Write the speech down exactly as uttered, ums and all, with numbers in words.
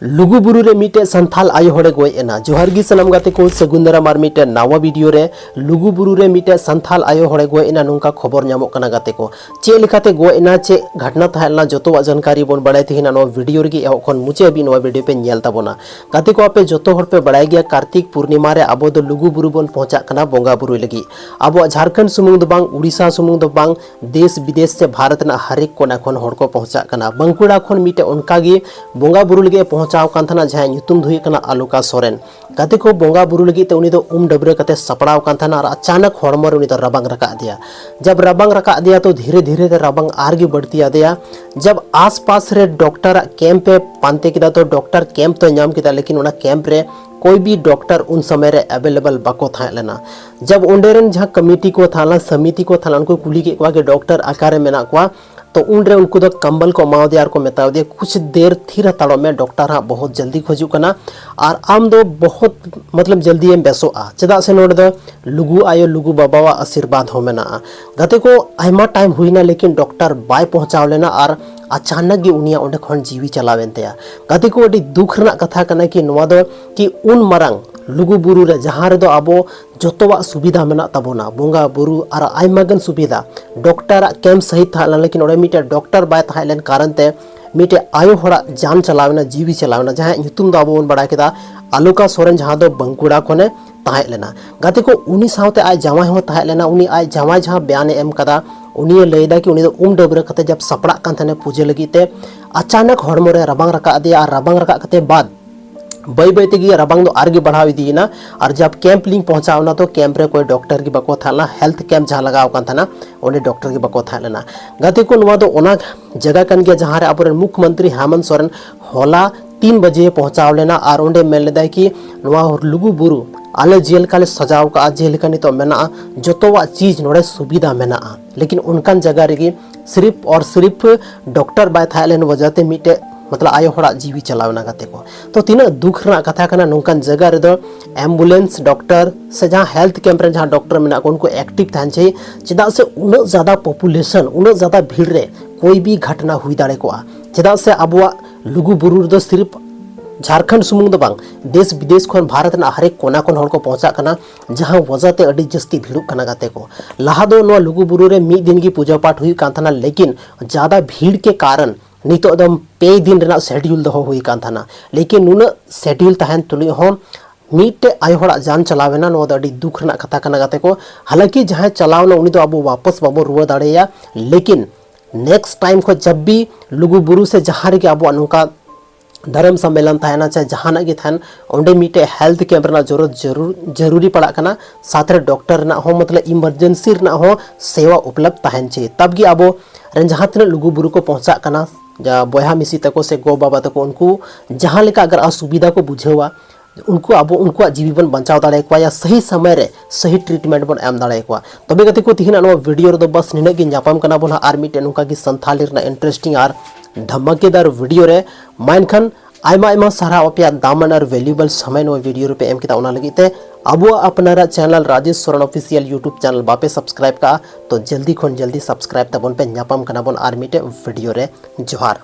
ᱞᱩᱜᱩ ᱵᱩᱨᱩ ᱨᱮ ᱢᱤᱫᱴᱮᱡ ᱥᱟᱱᱛᱷᱟᱞ ᱟᱭᱳ ᱦᱚᱲᱮ ᱜᱚᱡ ᱮᱱᱟ᱾ ᱡᱚᱦᱟᱨ ᱜᱮ ᱥᱟᱱᱟᱢ ᱜᱟᱛᱮ ᱠᱚ, ᱥᱟᱹᱜᱩᱱ ᱫᱟᱨᱟᱢ ᱟᱨ ᱢᱤᱫᱴᱮᱡ ᱱᱟᱣᱟ ᱵᱷᱤᱰᱤᱭᱳ ᱨᱮ᱾ ᱞᱩᱜᱩ ᱵᱩᱨᱩ ᱨᱮ ᱢᱤᱫᱴᱮᱡ ᱥᱟᱱᱛᱷᱟᱞ ᱟᱭᱳ ᱦᱚᱲᱮ ᱜᱚᱡ ᱮᱱᱟ, ᱱᱚᱝᱠᱟ ᱠᱷᱚᱵᱚᱨ ᱧᱟᱢᱚᱜ ᱠᱟᱱᱟ ᱜᱟᱛᱮ ᱠᱚ᱾ ᱪᱮᱫ ᱞᱮᱠᱟᱛᱮ ᱜᱚᱡ ᱮᱱᱟ, ᱪᱮᱫ ᱜᱷᱟᱴᱱᱟ ᱛᱟᱦᱮᱸ ᱞᱮᱱᱟ, ᱡᱚᱛᱚᱣᱟᱜ ᱡᱟᱱᱠᱟᱨᱤ ᱵᱚᱱ ᱵᱟᱲᱟᱭ ᱛᱟᱦᱮᱱᱟ ᱱᱚᱣᱟ ᱵᱷᱤᱰᱤᱭᱳ ᱨᱮᱜᱮ᱾ ᱮᱦᱚᱵ ᱠᱷᱚᱱ ᱢᱩᱪᱟᱹᱫ ᱦᱟᱹᱵᱤᱡ ᱱᱚᱣᱟ ᱵᱷᱤᱰᱤᱭᱳ ᱯᱮ ᱧᱮᱞ ᱛᱟᱵᱚᱱᱟ᱾ ᱜᱟᱛᱮ ᱠᱚ, ᱟᱯᱮ ᱡᱚᱛᱚ ᱦᱚᱲ ᱯᱮ ᱵᱟᱲᱟᱭ ᱜᱮᱭᱟ, ᱠᱟᱨᱛᱤᱠ ᱯᱩᱨᱱᱤᱢᱟ ᱨᱮ ᱟᱵᱚ ᱫᱚ ᱞᱩᱜᱩ ᱵᱩᱨᱩ ᱵᱚᱱ ᱯᱚᱦᱚᱸᱪᱟᱜ ᱠᱟᱱᱟ ᱵᱚᱸᱜᱟ ᱵᱩᱨᱩᱭ ᱞᱟᱹᱜᱤᱫ᱾ ᱟᱵᱚᱣᱟᱜ ᱡᱷᱟᱲᱠᱷᱚᱸᱰ ᱥᱩᱢᱩᱝ ᱫᱚ ᱵᱟᱝ, ᱩᱲᱤᱥᱥᱟ ᱥᱩᱢᱩᱝ ᱫᱚ ᱵᱟᱝ, ᱫᱮᱥ ᱵᱤᱫᱮᱥ ᱥᱮ ᱵᱷᱟᱨᱚᱛ ᱨᱮᱱᱟᱜ ᱦᱟᱨᱮᱠ ᱠᱚᱱᱟ ᱠᱷᱚᱱ ᱦᱚᱲ ᱠᱚ ᱯᱚᱦᱚᱸᱪᱟᱜ ᱠᱟᱱᱟ᱾ ᱵᱟᱸᱠᱩᱲᱟ ᱠᱷᱚᱱ ᱢᱤᱫᱴᱮᱡ ᱚᱱᱠᱟ ᱜᱮ ᱵᱚᱸᱜᱟ ᱵᱩᱨᱩ ᱞᱟᱹᱜᱤᱫ ᱮ ᱯᱚᱦᱚᱸᱪᱟᱣ ᱠᱟᱱ ᱛᱟᱦᱮᱱᱟ, ᱡᱟᱦᱟᱸᱭᱟᱜ ᱧᱩᱛᱩᱢ ᱫᱚ ᱦᱩᱭᱩᱜ ᱠᱟᱱᱟ ᱟᱞᱚᱠᱟ ᱥᱚᱨᱮᱱ᱾ ᱜᱟᱛᱮ ᱠᱚ, ᱵᱚᱸᱜᱟ ᱵᱩᱨᱩ ᱞᱟᱹᱜᱤᱫ ᱛᱮ ᱩᱱᱤ ᱫᱚ ᱩᱢ ᱰᱟᱹᱵᱽᱨᱟᱹ ᱠᱟᱛᱮ ᱥᱟᱯᱲᱟᱣ ᱠᱟᱱ ᱛᱟᱦᱮᱱᱟ ᱟᱨ ᱟᱪᱟᱱᱚᱠ ᱦᱚᱲᱢᱚ ᱨᱮ ᱩᱱᱤ ᱫᱚ ᱨᱟᱵᱟᱝ ᱨᱟᱠᱟᱵ ᱟᱫᱮᱭᱟ᱾ ᱡᱟᱵ ᱨᱟᱵᱟᱝ ᱨᱟᱠᱟᱵ ᱟᱫᱮᱭᱟ ᱛᱚ ᱫᱷᱤᱨᱮ ᱫᱷᱤᱨᱮ ᱛᱮ ᱨᱟᱵᱟᱝ ᱟᱨ ᱜᱮ ᱵᱟᱹᱲᱛᱤ ᱟᱫᱮᱭᱟ᱾ ᱡᱟᱵ ᱟᱥᱯᱟᱥ ᱨᱮ ᱰᱚᱠᱴᱚᱨᱟᱜ ᱠᱮᱢᱯ ᱮ ᱯᱟᱱᱛᱮ ᱠᱮᱫᱟ ᱛᱚ ᱰᱚᱠᱴᱚᱨ ᱠᱮᱢᱯ ᱫᱚᱭ ᱧᱟᱢ ᱠᱮᱫᱟ, ᱞᱮᱠᱤᱱ ᱚᱱᱟ ᱠᱮᱢᱯ ᱨᱮ ᱠᱚᱭ ᱵᱤ ᱰᱚᱠᱴᱚᱨ ᱩᱱ ᱥᱚᱢᱚᱭ ᱨᱮ ᱮᱵᱮᱞᱮᱵᱮᱞ ᱵᱟᱠᱚ ᱛᱟᱦᱮᱸ ᱞᱮᱱᱟ᱾ ᱡᱟᱵ ᱚᱸᱰᱮ ᱨᱮᱱ ᱡᱟᱦᱟᱸ ᱠᱚᱢᱤᱴᱤ ᱠᱚ ᱛᱟᱦᱮᱸ ᱞᱮᱱᱟ, ᱥᱚᱢᱤᱛᱤ ᱠᱚ ᱛᱟᱦᱮᱸ ᱞᱮᱱᱟ, ᱩᱱᱠᱩ ᱠᱩᱞᱤ ᱠᱮᱫ ᱠᱚᱣᱟ ᱠᱤ ᱰᱚᱠᱴᱚᱨ ᱚᱠᱟᱨᱮ ᱢᱮᱱᱟᱜ ᱠᱚᱣᱟ? ᱛᱚ ᱩᱱᱨᱮ ᱩᱱᱠᱩ ᱫᱚ ᱠᱟᱢᱵᱚᱞ ᱠᱚ ᱮᱢᱟᱣᱟᱫᱮᱭᱟ ᱟᱨ ᱠᱚ ᱢᱮᱛᱟᱣᱟᱫᱮᱭᱟ, "ᱠᱩᱪᱷ ᱫᱮᱨ ᱛᱷᱤᱨ ᱦᱟᱛᱟᱲᱚᱜ ᱢᱮ, ᱰᱚᱠᱴᱚᱨ ᱦᱟᱸᱜ ᱵᱚᱦᱩᱛ ᱡᱚᱞᱫᱤ ᱠᱚ ᱦᱤᱡᱩᱜ ᱠᱟᱱᱟ ᱟᱨ ᱟᱢ ᱫᱚ ᱵᱚᱦᱩᱛ ᱢᱚᱛᱞᱚᱵ ᱡᱚᱞᱫᱤ ᱮᱢ ᱵᱮᱥᱚᱜᱼᱟ, ᱪᱮᱫᱟᱜ ᱥᱮ ᱱᱚᱰᱮ ᱫᱚ ᱞᱩᱜᱩ ᱟᱭᱳ ᱞᱩᱜᱩ ᱵᱟᱵᱟᱣᱟᱜ ᱟᱥᱤᱨᱵᱟᱫᱽ ᱦᱚᱸ ᱢᱮᱱᱟᱜᱼᱟ᱾" ᱜᱟᱛᱮ ᱠᱚ, ᱟᱭᱢᱟ ᱴᱟᱭᱤᱢ ᱦᱩᱭᱱᱟ, ᱞᱮᱠᱤᱱ ᱰᱚᱠᱴᱚᱨ ᱵᱟᱭ ᱯᱚᱦᱚᱸᱪᱟᱣ ᱞᱮᱱᱟ ᱟᱨ ᱟᱪᱟᱱᱚᱠ ᱜᱮ ᱩᱱᱤᱭᱟᱜ ᱚᱸᱰᱮ ᱠᱷᱚᱱ ᱡᱤᱣᱤ ᱪᱟᱞᱟᱣᱮᱱ ᱛᱟᱭᱟ᱾ ᱜᱟᱛᱮ ᱠᱚ, ᱟᱹᱰᱤ ᱫᱩᱠ ᱨᱮᱱᱟᱜ ᱠᱟᱛᱷᱟ ᱠᱟᱱᱟ ᱠᱤ ᱱᱚᱣᱟ ᱫᱚ ᱠᱤ ᱩᱱ ᱢᱟᱨᱟᱝ ᱞᱩᱜᱩ ᱵᱩᱨᱩ ᱨᱮ, ᱡᱟᱦᱟᱸ ᱨᱮᱫᱚ ᱟᱵᱚ ᱡᱚᱛᱚᱣᱟᱜ ᱥᱩᱵᱤᱫᱷᱟ ᱢᱮᱱᱟᱜ ᱛᱟᱵᱚᱱᱟ, ᱵᱚᱸᱜᱟ ᱵᱩᱨᱩ ᱟᱨ ᱟᱭᱢᱟ ᱜᱟᱱ ᱥᱩᱵᱤᱫᱷᱟ᱾ ᱰᱚᱠᱴᱚᱨᱟᱜ ᱠᱮᱢᱯ ᱥᱟᱹᱦᱤᱡ ᱛᱟᱦᱮᱸ ᱞᱮᱱᱟ, ᱞᱮᱠᱤᱱ ᱚᱸᱰᱮ ᱢᱤᱫᱴᱮᱡ ᱰᱚᱠᱴᱚᱨ ᱵᱟᱭ ᱛᱟᱦᱮᱸ ᱞᱮᱱ ᱠᱟᱨᱚᱱ ᱛᱮ ᱢᱤᱫᱴᱮᱡ ᱟᱭᱳ ᱦᱚᱲᱟᱜ ᱡᱟᱱ ᱪᱟᱞᱟᱣ ᱮᱱᱟ, ᱡᱤᱣᱤ ᱪᱟᱞᱟᱣ ᱮᱱᱟ, ᱡᱟᱦᱟᱸᱭᱟᱜ ᱧᱩᱛᱩᱢ ᱫᱚ ᱟᱵᱚ ᱵᱚᱱ ᱵᱟᱲᱟᱭ ᱠᱮᱫᱟ ᱟᱞᱚᱠᱟ ᱥᱚᱨᱮᱱ, ᱡᱟᱦᱟᱸ ᱫᱚ ᱵᱟᱸᱠᱩᱲᱟ ᱠᱷᱚᱱᱮ ᱛᱟᱦᱮᱸ ᱞᱮᱱᱟ᱾ ᱜᱟᱛᱮ ᱠᱚ, ᱩᱱᱤ ᱥᱟᱶᱛᱮ ᱟᱡ ᱡᱟᱶᱟᱭ ᱦᱚᱸ ᱛᱟᱦᱮᱸ ᱞᱮᱱᱟ᱾ ᱩᱱᱤ ᱟᱡ ᱡᱟᱶᱟᱭ ᱡᱟᱦᱟᱸ ᱵᱮᱭᱟᱱᱮ ᱮᱢ ᱠᱟᱫᱟ, ᱩᱱᱤᱭᱮ ᱞᱟᱹᱭᱫᱟ ᱠᱤ ᱩᱱᱤ ᱫᱚ ᱩᱢ ᱰᱟᱹᱵᱽᱨᱟᱹ ᱠᱟᱛᱮ ᱡᱟᱵ ᱥᱟᱯᱲᱟᱜ ᱠᱟᱱ ᱛᱟᱦᱮᱱᱟ ᱯᱩᱡᱟᱹ ᱞᱟᱹᱜᱤᱫ ᱛᱮ, ᱟᱪᱟᱱᱚᱠ ᱦᱚᱲᱢᱚ ᱨᱮ ᱨᱟᱵᱟᱝ ᱨᱟᱠᱟᱵ ᱟᱫᱮᱭᱟ ᱟᱨ ᱨᱟᱵᱟᱝ ᱨᱟᱠᱟᱵ ᱠᱟᱛᱮ ᱵᱟᱫ ᱵᱟᱹᱭ ᱵᱟᱹᱭ ᱛᱮᱜᱮ ᱨᱟᱵᱟᱝ ᱫᱚ ᱟᱨᱜᱮ ᱵᱟᱲᱦᱟᱣ ᱤᱫᱤᱭᱮᱱᱟ᱾ ᱟᱨ ᱡᱟᱵ ᱠᱮᱢᱯ ᱞᱤᱧ ᱯᱚᱦᱚᱸᱪᱟᱣ ᱮᱱᱟ ᱛᱚ ᱠᱮᱢᱯ ᱨᱮ ᱠᱚᱭ ᱰᱚᱠᱴᱚᱨ ᱜᱮ ᱵᱟᱠᱚ ᱛᱟᱦᱮᱸ ᱞᱮᱱᱟ, ᱦᱮᱞᱛᱷ ᱠᱮᱢᱯ ᱡᱟᱦᱟᱸ ᱞᱟᱜᱟᱣ ᱠᱟᱱ ᱛᱟᱦᱮᱱᱟ ᱚᱸᱰᱮ ᱰᱚᱠᱴᱚᱨ ᱜᱮ ᱵᱟᱠᱚ ᱛᱟᱦᱮᱸ ᱞᱮᱱᱟ᱾ ᱜᱟᱛᱮ ᱠᱚ, ᱱᱚᱣᱟ ᱫᱚ ᱚᱱᱟ ᱡᱟᱭᱜᱟ ᱠᱟᱱ ᱜᱮᱭᱟ ᱡᱟᱦᱟᱸ ᱨᱮ ᱟᱵᱚᱨᱮᱱ ᱢᱩᱠᱷᱭᱚᱢᱚᱱᱛᱨᱤ ᱦᱮᱢᱚᱱᱛ ᱥᱚᱨᱮᱱ ᱦᱚᱞᱟ ᱛᱤᱱ ᱵᱟᱡᱮ ᱯᱚᱦᱚᱸᱪᱟᱣ ᱞᱮᱱᱟ ᱟᱨ ᱚᱸᱰᱮ ᱢᱮᱱ ᱞᱮᱫᱟᱭ ᱠᱤ ᱱᱚᱣᱟ ᱞᱩᱜᱩ ᱵᱩᱨᱩ ᱟᱞᱮ ᱡᱮᱞᱮᱠᱟ ᱞᱮ ᱥᱟᱡᱟᱣ ᱠᱟᱜᱼᱟ, ᱡᱮᱞᱮᱠᱟ ᱱᱤᱛᱚᱜ ᱢᱮᱱᱟᱜᱼᱟ, ᱡᱚᱛᱚᱣᱟᱜ ᱪᱤᱡᱽ ᱱᱚᱰᱮ ᱥᱩᱵᱤᱫᱷᱟ ᱢᱮᱱᱟᱜᱼᱟ, ᱞᱮᱠᱤᱱ ᱚᱱᱠᱟᱱ ᱡᱟᱭᱜᱟ ᱨᱮᱜᱮ ᱥᱤᱨᱤᱯ ᱟᱨ ᱥᱤᱨᱤᱯ ᱰᱚᱠᱴᱚᱨ ᱵᱟᱭ ᱛᱟᱦᱮᱸ ᱞᱮᱱ ᱵᱚᱡᱟᱛᱮ ᱢᱤᱫᱴᱮᱡ ᱢᱚᱛᱞᱚᱵ ᱟᱭᱳ ᱦᱚᱲᱟᱜ ᱡᱤᱣᱤ ᱪᱟᱞᱟᱣ ᱮᱱᱟ ᱜᱟᱛᱮ ᱠᱚ᱾ ᱛᱚ ᱛᱤᱱᱟᱹᱜ ᱫᱩᱠ ᱨᱮᱱᱟᱜ ᱠᱟᱛᱷᱟ ᱠᱟᱱᱟ, ᱱᱚᱝᱠᱟᱱ ᱡᱟᱭᱜᱟ ᱨᱮᱫᱚ ᱮᱢᱵᱩᱞᱮᱱᱥ, ᱰᱚᱠᱴᱚᱨ ᱥᱮ ᱡᱟᱦᱟᱸ ᱦᱮᱞᱛᱷ ᱠᱮᱢᱯ ᱨᱮ ᱡᱟᱦᱟᱸ ᱰᱚᱠᱴᱚᱨ ᱢᱮᱱᱟᱜ ᱠᱚ ᱩᱱᱠᱩ ᱮᱠᱴᱤᱵᱷ ᱛᱟᱦᱮᱱ ᱪᱟᱹᱦᱤ, ᱪᱮᱫᱟᱜ ᱥᱮ ᱩᱱᱟᱹᱜ ᱡᱟᱫᱟ ᱯᱚᱯᱩᱞᱮᱥᱚᱱ, ᱩᱱᱟᱹᱜ ᱡᱟᱫᱟ ᱵᱷᱤᱲ ᱨᱮ ᱠᱳᱭ ᱵᱤ ᱜᱷᱟᱴᱱᱟ ᱦᱩᱭ ᱫᱟᱲᱮ ᱠᱚᱜᱼᱟ᱾ ᱪᱮᱫᱟᱜ ᱥᱮ ᱟᱵᱚᱣᱟᱜ ᱞᱩᱜᱩ ᱵᱩᱨᱩ ᱨᱮᱫᱚ ᱥᱤᱨᱤᱯ ᱡᱷᱟᱲᱠᱷᱚᱸᱰ ᱥᱩᱢᱩᱝ ᱫᱚ ᱵᱟᱝ, ᱫᱮᱥ ᱵᱤᱫᱮᱥ ᱠᱷᱚᱱ ᱵᱷᱟᱨᱚᱛ ᱨᱮᱱᱟᱜ ᱦᱟᱨᱮᱠ ᱠᱚᱱᱟ ᱠᱷᱚᱱ ᱦᱚᱲ ᱠᱚ ᱯᱚᱸᱦᱪᱟᱜ ᱠᱟᱱᱟ, ᱡᱟᱦᱟᱸ ᱣᱟᱡᱟ ᱛᱮ ᱟᱹᱰᱤ ᱡᱟᱹᱥᱛᱤ ᱵᱷᱤᱲᱚᱜ ᱠᱟᱱᱟ ᱜᱟᱛᱮ ᱠᱚ᱾ ᱞᱟᱦᱟ ᱫᱚ ᱱᱚᱣᱟ ᱞᱩᱜᱩ ᱵᱩᱨᱩ ᱨᱮ ᱢᱤᱫ ᱫᱤᱱ ᱜᱮ ᱯᱩᱡᱟᱹ ᱯᱟᱴ ᱦᱩᱭᱩᱜ ᱠᱟᱱ ᱛᱟᱦᱮᱱᱟ, ᱞᱮᱠᱤᱱ ᱡᱟᱫᱟ ᱵᱷᱤᱲ ᱠᱮ ᱠᱟᱨᱚᱱ ᱱᱤᱛᱚᱜ ᱫᱚ ᱯᱮ ᱫᱤᱱ ᱨᱮᱱᱟᱜ ᱥᱮᱰᱤᱭᱩᱞ ᱫᱚᱦᱚ ᱦᱩᱭ ᱠᱟᱱ ᱛᱟᱦᱮᱱᱟ᱾ ᱞᱮᱠᱤᱱ ᱱᱩᱱᱟᱹᱜ ᱥᱮᱰᱤᱭᱩᱞ ᱛᱟᱦᱮᱱ ᱛᱩᱞᱩᱡ ᱦᱚᱸ ᱢᱤᱫᱴᱮᱡ ᱟᱭᱳ ᱦᱚᱲᱟᱜ ᱡᱟᱱ ᱪᱟᱞᱟᱣ ᱮᱱᱟ᱾ ᱱᱚᱣᱟ ᱫᱚ ᱟᱹᱰᱤ ᱫᱩᱠ ᱨᱮᱱᱟᱜ ᱠᱟᱛᱷᱟ ᱠᱟᱱᱟ ᱜᱟᱛᱮ ᱠᱚ᱾ ᱦᱟᱞᱟᱸᱠᱤ ᱡᱟᱦᱟᱸᱭ ᱪᱟᱞᱟᱣ ᱮᱱᱟ ᱩᱱᱤ ᱫᱚ ᱟᱵᱚ ᱣᱟᱯᱚᱥ ᱵᱟᱵᱚ ᱨᱩᱣᱟᱹᱲ ᱫᱟᱲᱮᱭᱟᱭᱟ, ᱞᱮᱠᱤᱱ ᱱᱮᱠᱥᱴ ᱴᱟᱭᱤᱢ ᱠᱷᱚᱱ ᱡᱟᱵ ᱵᱷᱤ ᱞᱩᱜᱩ ᱵᱩᱨᱩ ᱥᱮ ᱡᱟᱦᱟᱸ ᱨᱮᱜᱮ ᱟᱵᱚᱣᱟᱜ ᱱᱚᱝᱠᱟ ᱫᱷᱚᱨᱚᱢ ᱥᱚᱢᱢᱮᱞᱚᱱ ᱛᱟᱦᱮᱱᱟ ᱪᱟᱦᱮ ᱡᱟᱦᱟᱱᱟᱜ ᱜᱮ ᱛᱟᱦᱮᱱ, ᱚᱸᱰᱮ ᱢᱤᱫᱴᱮᱡ ᱦᱮᱞᱛᱷ ᱠᱮᱢᱯ ᱨᱮᱱᱟᱜ ᱡᱚᱨᱩᱨ ᱡᱚᱨᱩᱨ ᱡᱚᱨᱩᱨᱤ ᱯᱟᱲᱟᱜ ᱠᱟᱱᱟ, ᱥᱟᱛ ᱨᱮ ᱰᱚᱠᱴᱚᱨ ᱨᱮᱱᱟᱜ ᱦᱚᱸ ᱢᱚᱛᱞᱚᱵ ᱤᱢᱟᱨᱡᱮᱱᱥᱤ ᱨᱮᱱᱟᱜ ᱦᱚᱸ ᱥᱮᱣᱟ ᱩᱯᱞᱚᱵᱫᱷ ᱛᱟᱦᱮᱱ ᱪᱟᱹᱦᱤ᱾ ᱛᱟᱵ ᱜᱮ ᱟᱵᱚ ᱨᱮᱱ ᱡᱟᱦᱟᱸ ᱛᱤᱱᱟᱹᱜ ᱞᱩᱜᱩ ᱵᱩᱨᱩ ᱠᱚ ᱯᱚᱸᱦᱪᱟᱜ ᱠᱟᱱᱟ, ᱡᱟ ᱵᱚᱭᱦᱟ ᱢᱤᱥᱤ ᱛᱟᱠᱚ ᱥᱮ ᱜᱚ ᱵᱟᱵᱟ ᱛᱟᱠᱚ, ᱩᱱᱠᱩ ᱡᱟᱦᱟᱸ ᱞᱮᱠᱟ ᱟᱜᱟᱨ ᱚᱥᱩᱵᱤᱫᱷᱟ ᱠᱚ ᱵᱩᱡᱷᱟᱹᱣᱟ, ᱩᱱᱠᱩ ᱟᱵᱚ ᱩᱱᱠᱩᱣᱟᱜ ᱡᱤᱣᱤ ᱵᱚᱱ ᱵᱟᱧᱪᱟᱣ ᱫᱟᱲᱮᱭᱟᱠᱚᱣᱟ ᱭᱟ ᱥᱟᱹᱦᱤ ᱥᱚᱢᱚᱭ ᱨᱮ ᱥᱟᱹᱦᱤ ᱴᱨᱤᱴᱢᱮᱱᱴ ᱵᱚᱱ ᱮᱢ ᱫᱟᱲᱮᱭᱟᱠᱚᱣᱟ᱾ ᱛᱚᱵᱮ ᱜᱟᱛᱮ ᱠᱚ, ᱛᱤᱦᱤᱧᱟᱜ ᱱᱚᱣᱟ ᱵᱷᱤᱰᱤᱭᱳ ᱨᱮᱫᱚ ᱵᱟᱥ ᱱᱤᱱᱟᱹᱜ ᱜᱮ᱾ ᱧᱟᱯᱟᱢ ᱠᱟᱱᱟ ᱵᱚᱱ ᱦᱟᱸᱜ ᱟᱨ ᱢᱤᱫᱴᱮᱱ ᱱᱚᱝᱠᱟ ᱜᱮ ᱥᱟᱱᱛᱷᱟᱞᱤ ᱨᱮᱱᱟᱜ ᱤᱱᱴᱟᱨᱮᱥᱴᱤᱝ ᱟᱨ ᱫᱷᱟᱢᱟᱠᱮᱫᱟᱨ ᱵᱷᱤᱰᱤᱭᱳ ᱨᱮ᱾ ᱢᱟ ᱮᱱᱠᱷᱟᱱ ᱟᱭᱢᱟ ᱟᱭᱢᱟ ᱥᱟᱨᱦᱟᱣ ᱟᱯᱮᱭᱟᱜ ᱫᱟᱢᱟᱱ ᱟᱨ ᱵᱷᱮᱞᱩᱭᱮᱵᱚᱞ ᱥᱚᱢᱚᱭ ᱱᱚᱣᱟ ᱵᱷᱤᱰᱤᱭᱳ ᱨᱮᱯᱮ ᱮᱢ ᱠᱮᱫᱟ, ᱚᱱᱟ ᱞᱟᱹᱜᱤᱫ ᱛᱮ᱾ ᱟᱵᱚᱣᱟᱜ ᱟᱯᱱᱟᱨᱟᱜ channel Rajesh Soren official YouTube channel ᱵᱟᱯᱮ ᱥᱟᱵᱥᱠᱨᱟᱭᱤᱵ ᱠᱟᱜᱼᱟ, ᱛᱚ ᱡᱚᱞᱫᱤ ᱠᱷᱚᱱ ᱡᱚᱞᱫᱤ ᱥᱟᱵᱥᱠᱨᱟᱭᱤᱵ ᱛᱟᱵᱚᱱ ᱯᱮ᱾ ᱧᱟᱯᱟᱢ ᱠᱟᱱᱟ ᱵᱚᱱ ᱟᱨ ᱢᱤᱫᱴᱮᱡ ᱵᱷᱤᱰᱤᱭᱳ ᱨᱮ᱾ ᱡᱚᱦᱟᱨ᱾